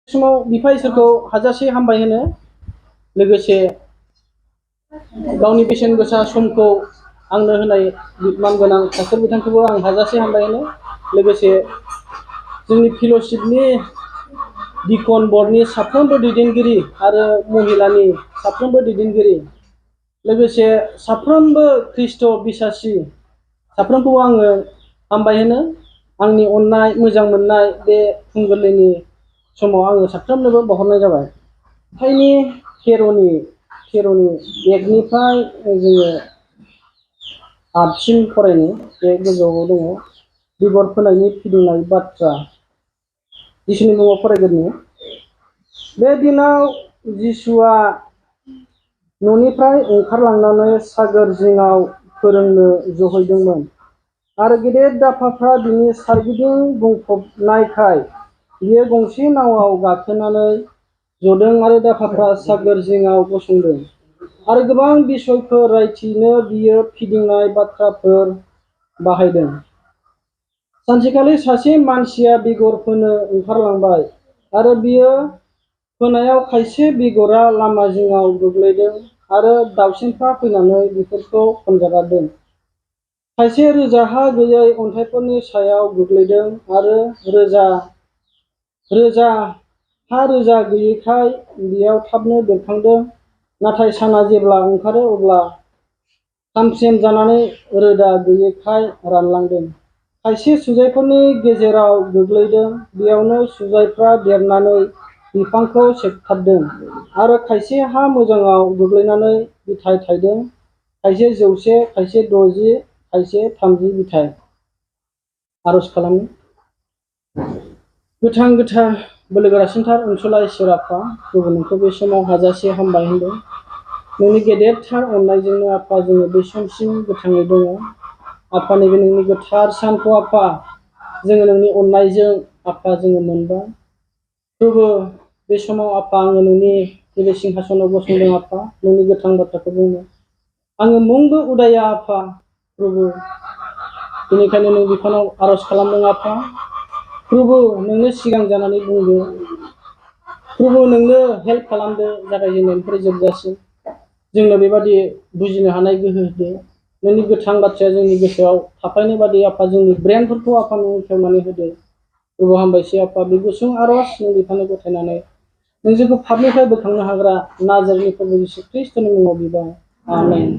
समाव बिफा इसोरखौ हाजासे हामबाय होनो लोगोसे गावनि बेसेन गोसा समखौ आंनो होनाय मानगोनां सासे बिथांखौबो आं हाजासे हामबाय होनो लोगोसे जोंनि फेल'शिपनि दिकन बर्डनि साफ्रोमबो दैदेनगिरि आरो महिलानि साफ्रोमबो दैदेनगिरि लोगोसे साफ्रोमबो ख्रिस्ट' बिसासि साफ्रोमखौबो आङो हामबाय होनो आंनि अननाय मोजां मोननाय बे फुंगोरलैनि समाव आङो साफ्रोमनोबो बावहरनाय जाबाय। हाथाइनि खेर'नि एकनिफ्राय जोङो 8सिम फरायनो बे गोजौआव दङ बेगर फोनायनि फिदिंनाय बाथ्रा जिसुनि मुङाव फरायग्रोनो। बे दिनाव जिसुआ न'निफ्राय ओंखारलांनानै सागोर जिङाव फोरोंनो जहैदोंमोन आरो गेदेर दाफाफ्रा बिनि सारगिदिं बुंफबनायखाय बियो गंसे नावआव गाखोनानै जदों आरो दाफाफ्रा सागोर जिङाव गसंदों आरो गोबां बिसयफोर रायथिनो बियो फिदिंनाय बाथ्राफोर बाहायदों। सानसेखालि सासे मानसिया बेगर फोनो ओंखारलांबाय आरो बियो फोनायाव खायसे बेगरा लामा जिङाव गोग्लैदों आरो दाउसिनफ्रा फैनानै बेफोरखौ खनजागारदों। खायसे रोजा हा गैयै अन्थाइफोरनि सायाव गोग्लैदों आरो रोजा हा रोजा गैयैखाय बेयाव थाबनो बेरखांदों नाथाय साना जेब्ला ओंखारो अब्ला खामस्रेम जानानै रोदा गैयैखाय रानलांदों। खायसे सुजाइफोरनि गेजेराव गोग्लैदों बेयावनो सुजाइफ्रा देरनानै बिफांखौ सेबथाबदों आरो खायसे हा मोजाङाव गोग्लैनानै बिथाइ थायदों खायसे 100 खायसे 60 खायसे 30 बिथाइ। आरज खालामो। गोथां गोथार बोलोगोरासिनथार अनसुला इसोर आफा प्रभु नोंखौ बे समाव हाजासे हामबाय होनदों नोंनि गेदेरथार अननायजोंनो आफा जोङो बे समसिम गोथाङै दङ आफा नैबे नोंनि गोथार सानखौ आफा जोङो नोंनि अननायजों आफा जोङो मोनबाय प्रभु बे समाव आफा आङो नोंनि नैबे सिंहासनाव गसंदों आफा नोंनि गोथां बाथ्राखौ बुंनो आङो मुंबो उदाया आफा प्रभु बेनिखायनो नों बिफानाव आरज खालामदों आफा प्रभु नोंनो सिगां जानानै बुंदो प्रभु नोंनो हेल्प खालामदो जागायजेननायनिफ्राय जोबजासिम जोंनो बेबादि बुजिनो हानाय गोहो होदो नोंनि गोथां बाथ्राया जोंनि गोसोआव थाफायनाय बादि आफा जोंनि ब्रेनफोरखौ आफा नों खेवनानै होदो प्रभु हामबायसै आफा बे गुसुं आरज नों बिफानो गथायनानै नों जोंखौ पापनिफ्राय बोखांनो हाग्रा नाजारेथनि प्रभु जिसु ख्रिस्ट'नि मुङाव बिबाय आमेन।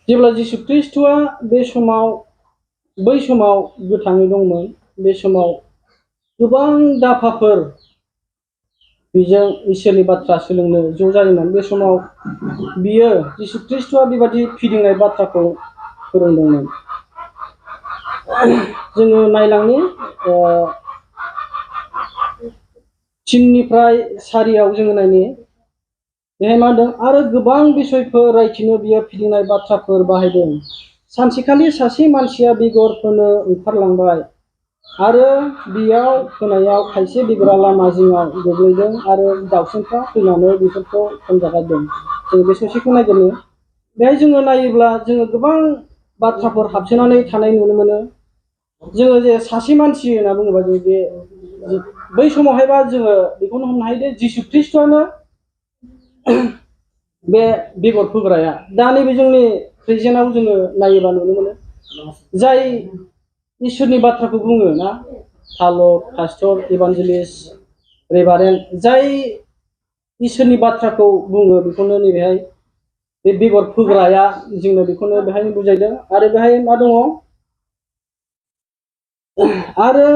जेब्ला जिसु ख्रिस्ट'आ बै समाव गोथाङै दंमोन बे समाव गोबां दाफाफोर बेजों इसोरनि बाथ्रा सोलोंनो ज' जायोमोन। बे समाव बियो जिसु ख्रिस्ट'आ बेबादि फिदिंनाय बाथ्राखौ फोरोंदोंमोन। जोङो नायलांनि 3निफ्राय 4 जोङो नायनि बेहाय मा होनदों आरो गोबां बिसयफोर रायथिनो बियो फिदिंनाय बाथ्राफोर बाहायदों। सानसेखालि सासे मानसिया बेगर फोनो ओंखारलांबाय आरो बेयाव फोनायाव खायसे बेगरा लामा जिङाव गोग्लैदों आरो दाउसिनफ्रा फैनानै बेफोरखौ खनजागारदों। जों बे ससेखौ नायग्रोनि बेहाय जोङो नायोब्ला जोङो गोबां बाथ्राफोर हाबसोनानै थानाय नुनो मोनो। जोङो जे सासे मानसि होनना बुङोबा जों बै समावहायबा जोङो बेखौनो हमनो हायो जे जिसु ख्रिस्ट'आनो बे बेगर फोग्राया दा नैबे जोंनि प्रेजेन्टआव जोङो नायोबा नुनो मोनो जाय इसोरनि बाथ्राखौ बुङो ना पालक पास्टर इभान्जेलिस्ट रेभारेन्ड जाय इसोरनि बाथ्राखौ बुङो बेखौनो नैबेहाय बे बेगर फोग्राया जोंनो बेखौनो बेहाय बुजायदों आरो बेहाय मा दङ आरो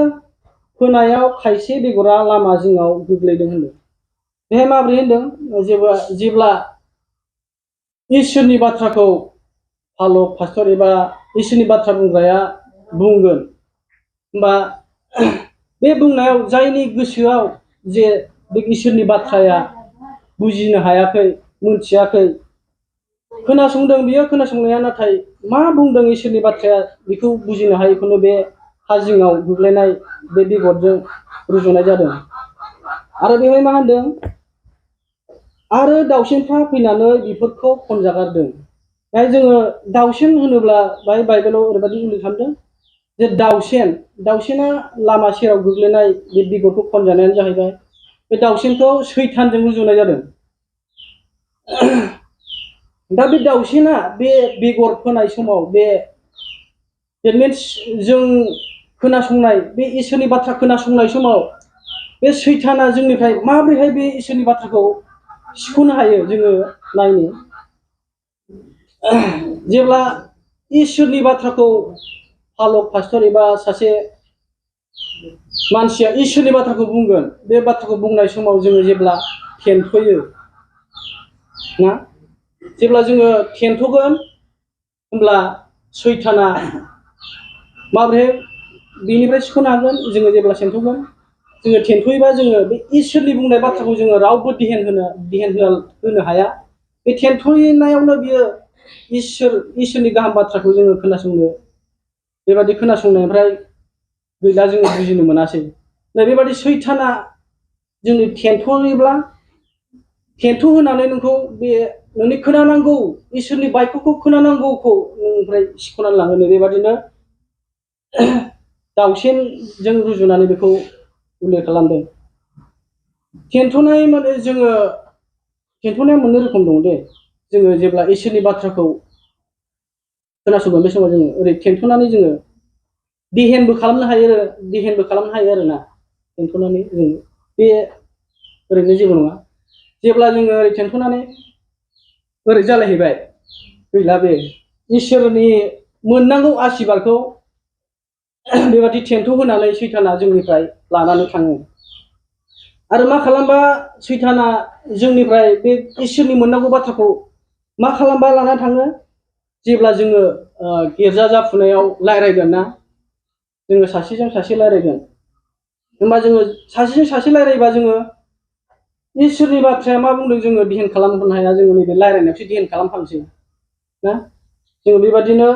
फोनायाव खायसे बेगरा लामा जिङाव गोग्लैदों होनदों। बेहाय माबोरै होनदों जेब्ला इसोरनि बाथ्राखौ पालक पास्टर एबा इसोरनि बाथ्रा बुंग्राया बुंगोन होमबा बे बुंनायाव जायनि गोसोआव जे बे इसोरनि बाथ्राया बुजिनो हायाखै मोनथियाखै खोनासंदों बियो खोनासंनाया नाथाय मा बुंदों इसोरनि बाथ्राया बेखौ बुजिनो हायैखौनो बे हा जिङाव गोग्लैनाय बे बेगरजों रुजुनाय जादों। आरो बेवहाय मा होनदों आरो दाउसिनफ्रा फैनानै बेफोरखौ खनजागारदों। बेहाय जोङो दाउसिन होनोब्ला बाइबेलाव ओरैबायदि उल्लेख खालामदों जे दाउसेना लामा सेराव गोग्लैनाय बे बेगरखौ खनजानायानो जाहैबाय बे दाउसेनखौ सैतानजों रुजुनाय जादों। दा बे दाउसेना बे बेगर फोनाय समाव That means जों खोनासंनाय बे इसोरनि बाथ्रा खोनासंनाय समाव बे सैताना जोंनिफ्राय माबोरैहाय बे इसोरनि बाथ्राखौ सिख'नो हायो जोङो नायनो। जेब्ला इसोरनि बाथ्राखौ पालक पास्टर एबा सासे मानसिया इसोरनि बाथ्राखौ बुंगोन, बे बाथ्राखौ बुंनाय समाव जोङो जेब्ला थेनथ'यो ना, जेब्ला जोङो थेनथ'गोन होमब्ला सैताना माबोरै बेनिफ्राय सिख'नो हागोन? जोङो जेब्ला थेनथ'गोन, जोङो थेनथ'योबा जोङो बे इसोरनि बुंनाय बाथ्राखौ जोङो रावबो होनो हाया। बे थेनथ'नायावनो बियो इसोरनि गाहाम बाथ्राखौ जोङो खोनासंनो, बेबादि खोनासंनायनिफ्राय गैला, जोङो बुजिनो मोनासै। बेबादि सैताना जोंनि थेनथ' होनानै नोंखौ बे नोंनि खोनानांगौ इसोरनि बायख्यखौ खोनानांगौखौ नोंनिफ्राय सिख'नानै लाङो। बेबादिनो दाउसेनजों रुजुनानै बेखौ उल्लेख खालामदों। थेनथ'नाया मोननै रोखोम दं दे। जोङो जेब्ला इसोरनि बाथ्राखौ खोनासंगोन, बे समाव जोङो ओरै थेनथ'नानै जोङो देहेनबो खालामनो हायो आरोना। थेनथ'नानै जों बे ओरैनो जेबो नङा। जेब्ला जोङो ओरै थेनथ'नानै ओरै जालायहैबाय, गैला, बे इसोरनि मोननांगौ आशीर्बादखौ बेबादि थेनथ' होनानै सैताना जोंनिफ्राय लानानै थाङो। आरो मा खालामबा सैताना जोंनिफ्राय बे इसोरनि मोननांगौ बाथ्राखौ मा खालामबा लाना थाङो? जेब्ला जोङो गिर्जा जाफुनायाव रायज्लायगोन ना, जोङो सासेजों सासे रायज्लायगोन, होमबा जोङो सासेजों सासे रायज्लायबा जोङो इसोरनि बाथ्राया मा बुंदों जोङो ध्यान खालामनो हाया। जोङो नैबे रायज्लायनायावसो ध्यान खालामफांसै ना। जोङो बेबादिनो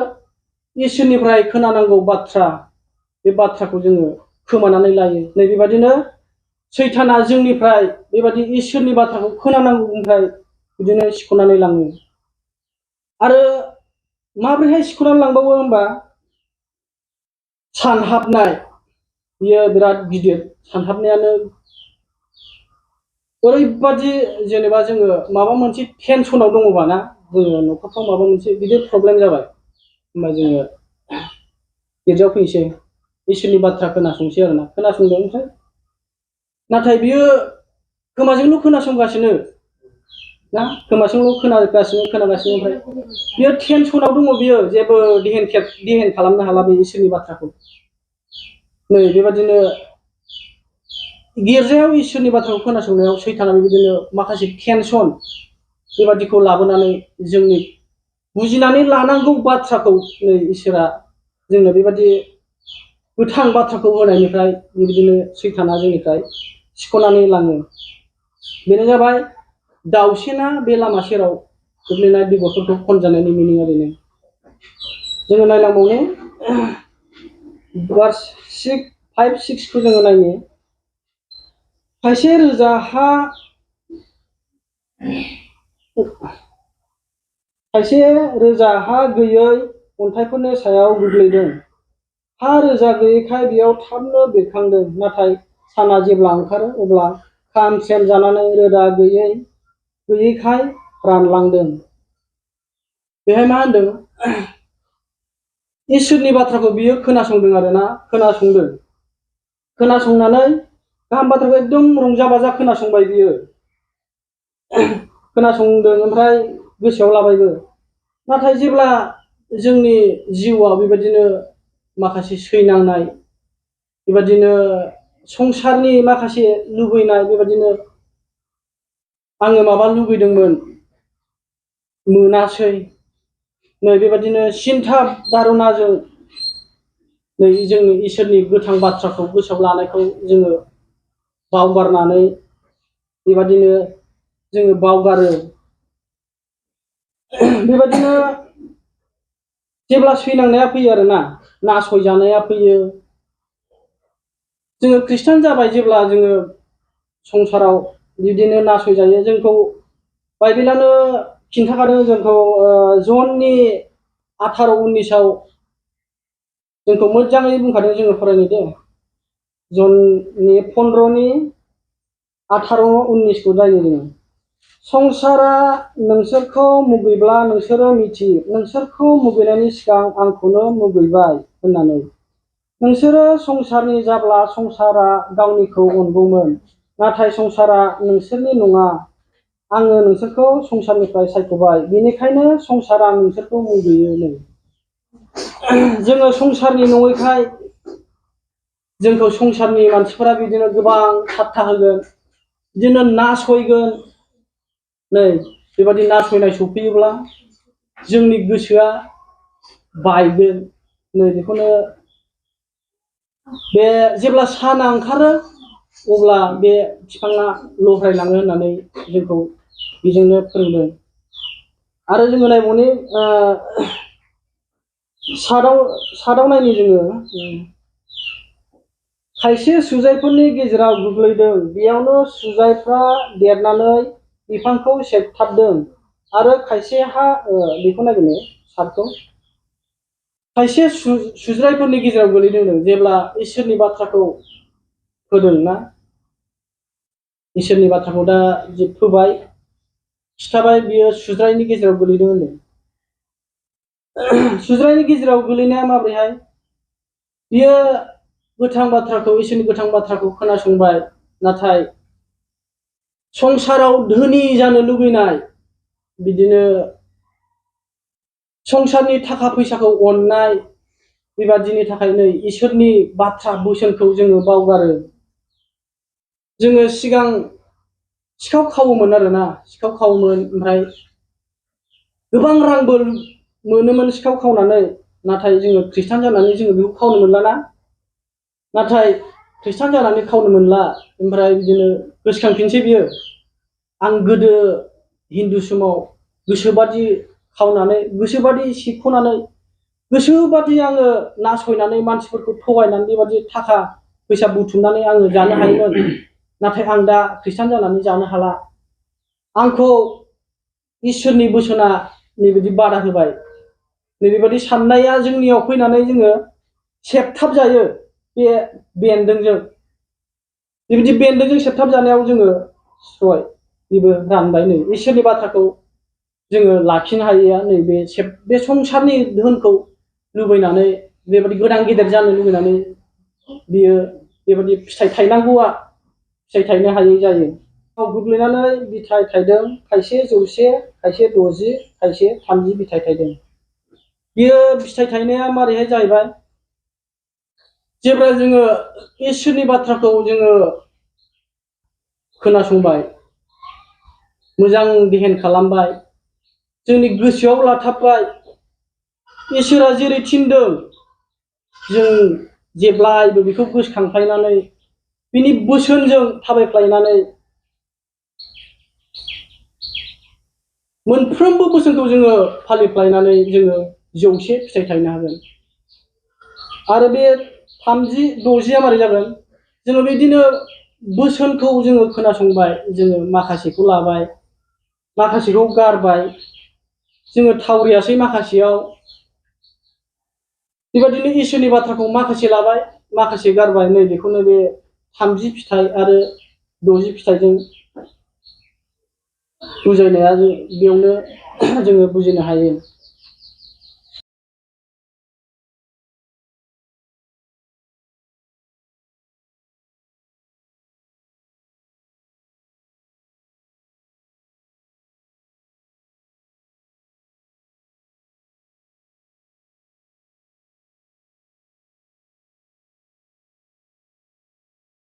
इसोरनिफ्राय खोनानांगौ बाथ्रा, बे बाथ्राखौ जोङो खोमानानै लायो। नै बेबादिनो सैताना जोंनिफ्राय बेबादि इसोरनि बाथ्राखौ खोनानांगौनिफ्राय बिदिनो सिख'नानै लाङो। आरो माबोरैहाय सिख'नानै लांबावो होनबा, सानहाबनाय, बियो बिराद गिदिर। सानहाबनायानो ओरैबादि, जेनेबा जोङो माबा मोनसे टेनसनाव दङबा ना, जोङो न'खरफ्राव माबा मोनसे गिदिर प्रब्लेम जाबाय, होमबा जोङो गिर्जायाव फैनोसै, इसोरनि बाथ्रा खोनासंसै आरोना। खोनासंदों, ओमफ्राय नाथाय बियो खोमाजोंल' खोनासंगासिनो ना, खोमाजोंल' खोनागासिनो, ओमफ्राय बियो टेनसनाव दङ, बियो जेबो ध्यान खालामनो हाला बे इसोरनि बाथ्राखौ। नै बेबादिनो गिर्जायाव इसोरनि बाथ्राखौ खोनासंनायाव सैताना बेबायदिनो माखासे टेनसन बेबादिखौ लाबोनानै जोंनि बुजिनानै लानांगौ बाथ्राखौ नै इसोरा जोंनो बेबादि गोथां बाथ्राखौ होनायनिफ्राय बेबायदिनो सैताना जोंनिफ्राय सिख'नानै लाङो। बेनो जाबाय दाउसेना बे लामा सेराव गोग्लैनाय बेगरफोरखौ खनजानायनि मिनिंआ बेनो। जोङो नायलांबावनो, भार्स 5-6 जोङो नायनो। खायसे रोजा हा गैयै अन्थाइफोरनि सायाव गोग्लैदों। हा रोजा गैयैखाय बेयाव थाबनो बेरखांदों, नाथाय साना जेब्ला ओंखारो अब्ला खामख्रेम जानानै रोदा गैयैखाय रानलांदों। बेहाय मा होनदों? इसोरनि बाथ्राखौ बियो खोनासंदों आरोना, खोनासंनानै गाहाम बाथ्राखौ एकदम रंजा बाजा खोनासंबाय बियो। खोनासंदों, ओमफ्राय गोसोआव लाबायबो। नाथाय जेब्ला जोंनि जिउआव बेबायदिनो माखासे सैनांनाय, बेबायदिनो संसारनि माखासे लुबैनाय, बेबायदिनो आङो माबा लुबैदोंमोन मोनासै, नै बेबायदिनो सिन्था धारनाजों नै जोंनि इसोरनि गोथां बाथ्राखौ गोसोआव लानायखौ जोङो बावगारनानै बेबायदिनो जोङो बावगारो। बेबायदिनो जेब्ला सैनांनाया फैयो आरोना, नासयजानाया फैयो, जोङो खृष्टान जाबाय जेब्ला जोङो संसाराव बिदिनो नासयजायो। जोंखौ बाइबेलानो खिन्थाखादों, जोंखौ जननि 18-19 जोंखौ मोजाङै बुंखादों जोङो फरायनो दे जननि 15 18 19 दायो जोङो संसारा नोंसोरखौ मुगैब्ला नोंसोरो मिथि नोंसोरखौ मुगैनायनि सिगां आंखौनो मुगैबाय होननानै नोंसोरो संसारनि जाब्ला संसारा गावनिखौ अनगौमोन नाथाय संसारा नोंसोरनि नङा आङो नोंसोरखौ संसारनिफ्राय सायख'बाय बेनिखायनो संसारा नोंसोरखौ मुगैयो जोङो संसारनि नङैखाय जोंखौ संसारनि मानसिफोरा बिदिनो गोबां ठाट्टा होगोन बिदिनो नासयगोन नै बेबादि नासयनाय सफैयोब्ला जोंनि गोसोआ बायगोन नै बेखौनो बे जेब्ला साना ओंखारो अब्ला बे बिफाङा लह्रायलाङो होननानै जोंखौ बेजोंनो फोरोंदों आरो जोङो नायबावनि सादाव नायनि जोङो खायसे सुजाइफोरनि गेजेराव गोग्लैदों बेयावनो सुजाइफ्रा देरनानै बिफांखौ सेबथाबदों आरो खायसेहा बेखौ नायगोन सार्टखौ खायसे सुज्राइफोरनि गेजेराव गोलैदों जेब्ला इसोरनि बाथ्राखौ होदोंना इसोरनि बाथ्राखौ दा फोबाय खिथाबाय बियो सुज्राइनि गेजेराव गोलैदों होनदों सुज्राइनि गेजेराव गोलैनाया माब्रैहाय बियो गोथां बाथ्राखौ इसोरनि गोथां बाथ्राखौ खोनासंबाय नाथाय संसाराव धोनि जानो लुबैनाय बिदिनो संसारनि थाखा फैसाखौ अननाय बेबादिनि थाखाय नै इसोरनि बाथ्रा बोसोनखौ जोङो बावगारो जोङो सिगां सिखाव खावोमोन आरोना सिखाव खावोमोन ओमफ्राय गोबां रांबो मोनोमोन सिखाव खावनानै नाथाय जोङो खृष्टान जानानै जोङो बेखौ खावनो मोनलाना नाथाय खृष्टान जानानै खावनो मोनला ओमफ्राय बिदिनो गोसोखांफिनसै बियो आं गोदो हिन्दु समाव गोसोबादि खावनानै गोसोबादि सिख'नानै गोसोबादि आङो नासयनानै मानसिफोरखौ थगायनानै बेबादि थाखा फैसा बुथुमनानै आङो जानो हायोमोन नाथाय आं दा खृष्टान जानानै जानो हाला आंखौ इसोरनि बोसोना नैबादि बादा होबाय नैबेबादि साननाया जोंनियाव फैनानै जोङो सेबथाब जायो बे बेन्दोंजों बेबायदि बेन्दोंजों सेबथाब जानायाव जोङो सय बेबो रानबाय नै इसोरनि बाथ्राखौ जोङो लाखिनो हायैया नैबे बे संसारनि धोनखौ लुबैनानै बेबायदि गोदान गेदेर जानो लुबैनानै बियो बेबायदि फिथाइ थायनांगौआ फिथाइ थायनो हायै जायो गोग्लैनानै बिथाइ थायदों खायसे 100 खायसे 60 खायसे 30 बिथाइ थायदों बियो फिथाइ थायनाया मारैहाय जाहैबाय जेब्ला जोङो इसोरनि बाथ्राखौ जोङो खोनासंबाय मोजां ध्यान खालामबाय जोंनि गोसोआव लाथाबबाय इसोरा जेरै थिनदों जों जेब्लायबो बेखौ गोसोखांफ्लायनानै बिनि बोसोनजों थाबायफ्लायनानै मोनफ्रोमबो बोसोनखौ जोङो फालिफ्लायनानै जोङो 100 फिथाइ थायनो हागोन आरो बे 30 60 मारै जागोन जोङो बिदिनो बोसोनखौ जोङो खोनासंबाय जोङो माखासेखौ लाबाय माखासेखौ गारबाय जोङो थावरियासै माखासेयाव बेबायदिनो इसोरनि बाथ्राखौ माखासे लाबाय माखासे गारबाय नै बेखौनो बे 30 फिथाइ आरो 60 फिथाइजों बुजायनाया बेयावनो जोङो बुजिनो हायो